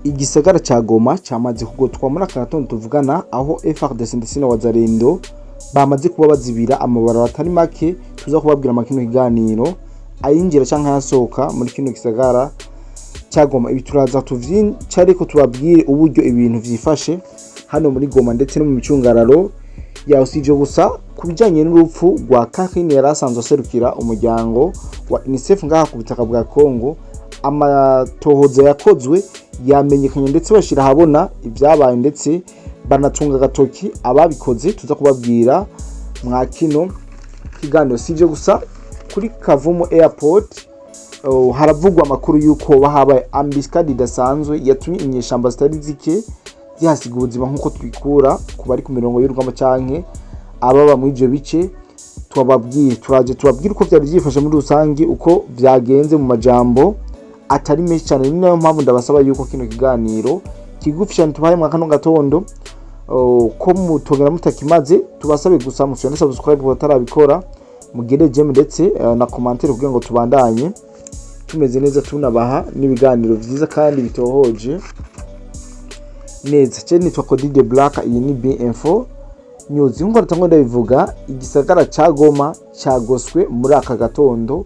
Igisagara ca Goma camaze kugotwa muri aka gatondo tuvugana, aho FARDC ndetse na Wazalendo bamaze kuba bazibira amabarabara atari make. Tuza kubabwira makino kiganiro ayinjira canke ayasohoka muri kino gisagara ca Goma. Ibi turaza tuvyica, ariko tubabwire uburyo ibintu vyifashe hano muri Goma ndetse no mu micungararo yaho. Si ivyo gusa, ku bijanye n'urupfu rwa Karine yari asanzwe aserukira umuryango wa UNICEF ngaha ku butaka bwa Congo, amatohoza yakozwe yamenyekanye, ndetse bashira ahabona ibyabaye, ndetse banatunga agatoki ababikoze. Tuza kubabwira mwa kino kiganiro. Si ivyo gusa, kuri Kavumu Airport haravugwa amakuru y'uko habaye embuscade idasanzwe yatumye inyeshamba zitari zike zihasiga ubuzima, nk'uko tubikura ku bari ku mirongo y'urugamba canke ababa muri ivyo bice. Tubabwiye, turaje tubabwire uko vyari vyifashe muri rusangi, uko vyagenze mu majambo atari menshi cyane. Ni nayo mpamvu ndabasaba yuko kino kiganiro kigufi cyane tubahaye mwa kano gatondo ko mutogera mutakimaze. Tubasabe gusa mufyonde subscribe ku batarabikora, mugire j'aime ndetse na commentaire kugira ngo tubandanye tumeze neza, tunabaha n'ibiganiro vyiza kandi bitohoje neza. Je nitwa Cody de Black, iyi ni B Info News. Nkuko natangwa ndabivuga, igisagara ca Goma cagoswe muri aka gatondo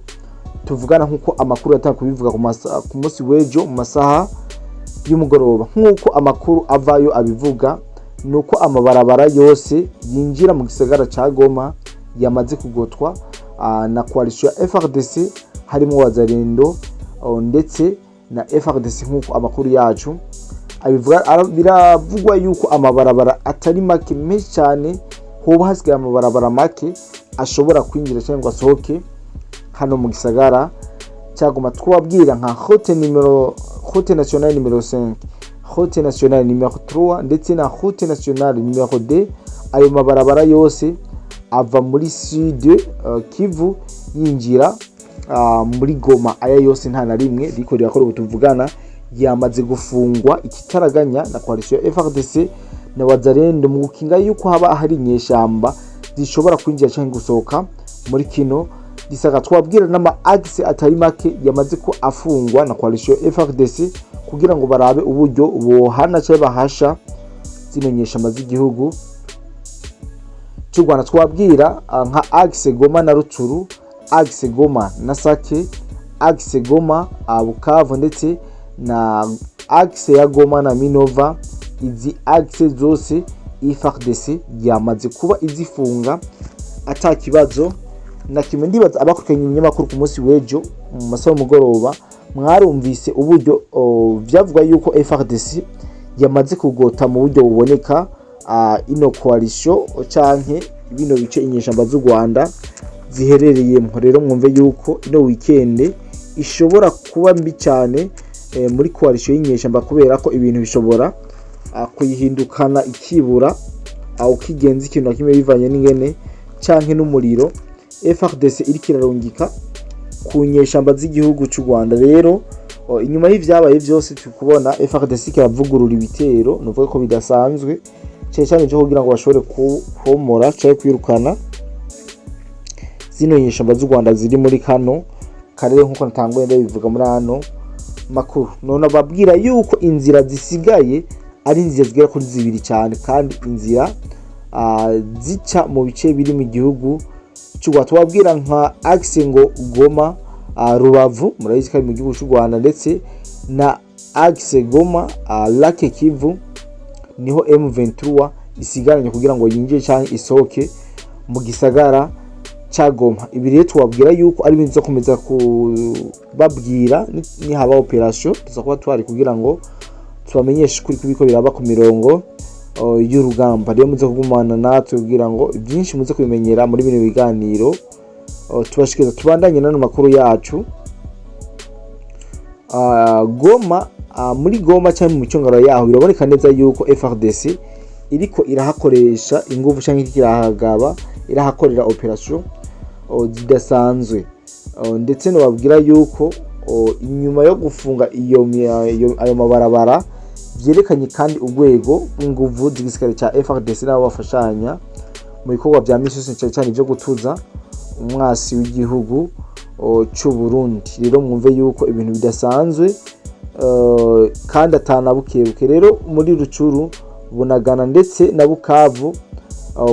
tuvugana, nkuko amakuru yatanga kubivuga ku munsi w'ejo mu masaha y'umugoroba. Nkuko amakuru avayo abivuga, nuko amabarabara yose yinjira mu gisagara ca Goma yamaze kugotwa na coalition ya FARDC, harimo Wazalendo ndetse na FARDC. Nkuko amakuru yacu abivuga, biravugwa yuko amabarabara atari make menshi cyane, hoba hasigaye amabarabara make ashobora kwinjira cyangwa ngo asohoke hano mu gisagara cya Goma. Twababwira nka route nationale numéro 5, route nationale numéro 3 ndetse na route nationale numéro 2. Ayo mabarabara yose ava muri Sud Kivu yinjira muri Goma. Aya yose nta na rimwe riko rirakora ubu tuvugana, yamaze gufungwa ikitaraganya na coalition ya FARDC na Wazalendo mu gukinga yuko haba hari inyeshamba zishobora kwinjira cyangwa gusohoka muri kino gisagara. Twabwira n'ama axe atari make yamaze ko afungwa na coalition ya FARDC kugira ngo barabe uburyo bohana cyangwa bahasha zino nyeshamba z'igihugu cy'u Rwanda. Twabwira nka axe Goma na Rutshuru, axe Goma na Sake, axe Goma Bukavu ndetse na axe ya Goma na Minova. Izi axe zose FARDC yamaze kuba izifunga ata kibazo na kimwe. Ndibaza abakurikiranye ibinyamakuru ku munsi w'ejo mu masaha y'umugoroba mwarumvise uburyo vyavugwa yuko FARDC yamaze kugota mu buryo buboneka ino coalition canke bino bice inyeshamba z'u Rwanda ziherereyemo. Rero mwumve yuko ino weekend ishobora kuba mbi cyane muri coalition y'inyeshamba, kubera ko ibintu bishobora kuyihindukana ikibura aho kigenza ikintu na kimwe, bivanye n'ingene canke n'umuriro FARDC iriko irarungika ku nyeshamba z'igihugu cy'u Rwanda. Rero inyuma y'ivyabaye vyose, turi kubona FARDC kiravugurura ibitero, nuvuga ko bidasanzwe cyane cyane cyo kugira ngo bashobore komora cyangwa kwirukana zino nyeshamba z'u Rwanda ziri muri kano karere, nkuko natanguye ndabivuga muri ano makuru. None ababwira yuko inzira zisigaye ari inzira zigera kuri zibiri cyane, kandi inzira zica mu bice biri mu gihugu cy'u Rwanda. Tubabwira nka axe ngo Goma Rubavu, murabizi ko ari mu gihugu cy'u Rwanda, ndetse na axe Goma Lac Kivu, niho M23 isigaranye kugira ngo yinjire cyangwa isohoke mu gisagara ca Goma. Ibi rero tubabwira yuko ari ibintu tuzakomeza kubabwira nihaba operation, tuza kuba twari kugira ngo tubamenyeshe ukuri kubiko biraba ku mirongo y'urugamba. Rero muze kugumana natwe kugira ngo byinshi muze kubimenyera muri bino biganiro tubashikiriza. Tubandanye n'ano makuru yacu. Goma, muri Goma cyangwa mu micungano yaho, biraboneka neza yuko FARDC iriko irahakoresha ingufu cyangwa iriko irahagaba, irahakorera operation zidasanzwe. Ndetse nobabwira yuko inyuma yo gufunga ayo mabarabara, vyerekanye kandi urwego rw'inguvu z'igisirikare ca FARDC n'abo bafashanya mu bikorwa vya misi yose, cane cane ivyo gutuza umwasi w'igihugu c'u Burundi. Rero mwumve yuko ibintu bidasanzwe. Kandi atana bukebuke. Rero muri Rucuru, Bunagana ndetse na Bukavu,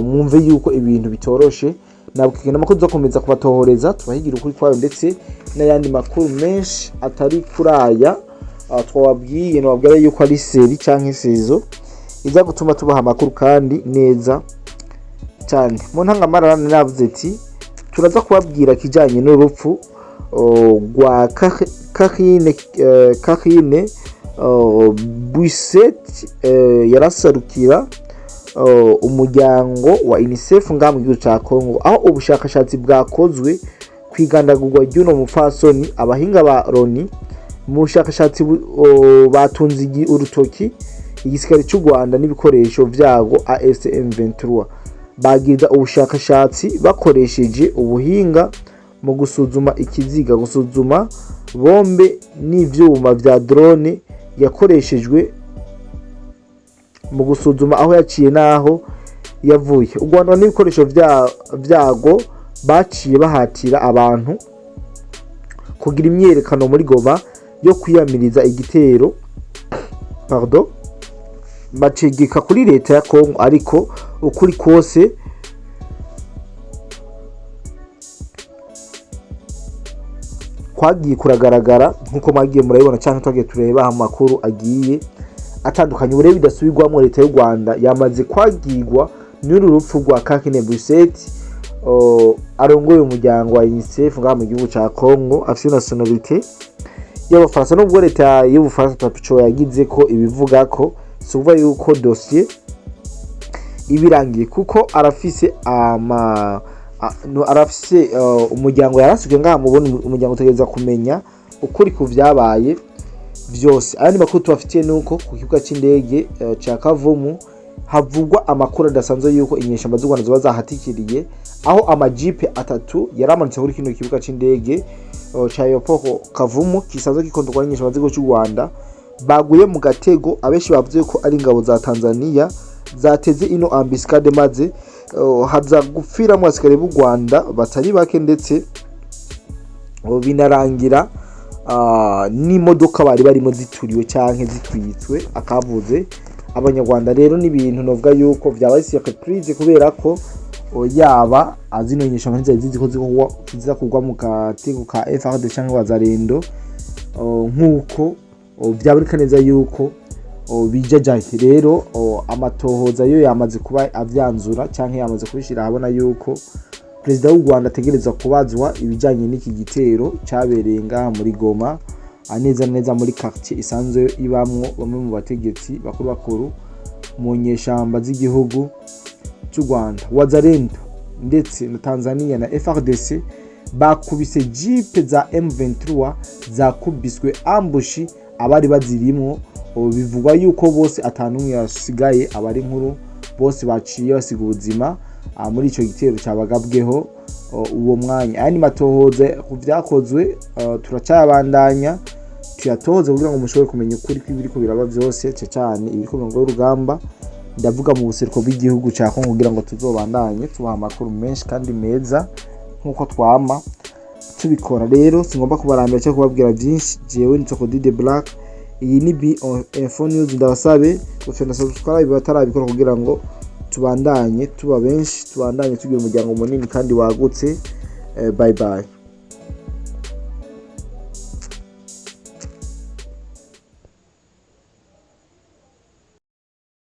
mwumve yuko ibintu bitoroshe nabukigenda. Amakuru tuzakomeza kubatohoreza, tubahigira ukuri kwayo, ndetse n'ayandi makuru menshi atari kuri aya twababwiye. Nababwira yuko ari série canke saison iza gutuma tubaha amakuru kandi neza cyane. Mu ntangamarara navuze ati turaza kubabwira kijanye n'urupfu rwa Karine Buisset, yarasarukira umuryango wa UNICEF ngaha mu gihugu ca Congo, aho ubushakashatsi bwakozwe kwigandagurwa ry'uno mupfasoni. Abahinga ba Loni mu bushakashatsi batunze urutoki igisirikare cy'u Rwanda n'ibikoresho vyago AFC M23. Bagiza ubushakashatsi bakoresheje ubuhinga mu gusuzuma ikiziga, gusuzuma bombe n'ivyuma vya drone yakoreshejwe mu gusuzuma aho yaciye n'aho yavuye. U Rwanda n'ibikoresho vyago baciye bahatira abantu kugira imyiyerekano muri Goma yo kwiyamiriza igitero, pardon, bacegeka kuri leta ya Congo, ariko ukuri kose kwagiye kuragaragara nkuko mwagiye murabibona cyangwa twagiye tureba amakuru agiye atandukanye. Ubu rero bidasubirwamo, leta y'u Rwanda yamaze kwagirwa n'uru rupfu rwa Karine Buisset, arongoye umuryango wa UNICEF ngaha mu gihugu ca Congo, afise nationalité y'Abafaransa. Nubwo leta y'Ubufaransa ataco yagize ko ibivuga, ko si ukuvuga yuko dossier ibirangiye, kuko arafise ama no, arafise umuryango yarasuke ngaha. Mubona umuryango utegereza kumenya ukuri ku vyabaye vyose. Ayandi makuru tubafitiye nuko ku kibuga c'indege ca Kavumu havugwa amakuru adasanzwe yuko inyeshamba z'u Rwanda zoba zahatikiriye, aho amajipe atatu yaramanutse kuri kino kibuga c'indege ca aéroport Kavumu gisanzwe gikondorwa n'inyeshamba z'igihugu c'u Rwanda, baguye mu gatego. Abenshi bavuze ko ari ingabo za Tanzania zateze ino embuscade, maze haza gupfiramwo abasirikare b'u Rwanda batari bake, ndetse binarangira n'imodoka bari barimo zituriwe canke zitwitswe, akavuze Abanyarwanda. Rero n'ibintu novuga yuko vyabaye surprise, kubera ko yaba azino nyeshamba ntizari zizi ko ziza kugwa mu gatego ka FARDC canke Wazalendo, nk'uko vyaboneka neza yuko bijajaye. Rero amatohoza yo yamaze kuba avyanzura canke yamaze kubishira ahabona yuko perezida w'u Rwanda ategerezwa kubazwa ibijanye n'iki gitero cabereye ngaha muri Goma, neza neza muri quartier isanzwe ibamwo bamwe mu bategetsi bakuru bakuru mu nyeshamba z'igihugu cy'u Rwanda. Wazalendo ndetse na Tanzania na FARDC bakubise jipe za M23, zakubiswe ambush, abari bazirimwo bivugwa yuko bose atanumwe yasigaye, abari nkuru bose baciye basiga ubuzima muri ico gitero cabagabweho uwo mwanya. Ayandi matohoza ku vyakozwe turacayabandanya tuyatoze kugira ngo mushobore kumenya ukuri kw'ibiriko biraba vyose, cane cane ibiriko ku mirongo y'urugamba, ndavuga mu buseruko bw'igihugu ca Congo, kugira ngo tuzobandanye tubaha amakuru menshi kandi meza nk'uko twama tubikora. Rero singomba kubarambira cyangwa kubabwira byinshi. Jewe ni Dide Black, iyi ni B Info News. Ndabasabe gufyonda subscribe batarabikora kugira ngo tubandanye tuba benshi, tubandanye tugira umuryango munini kandi wagutse. Bye bye.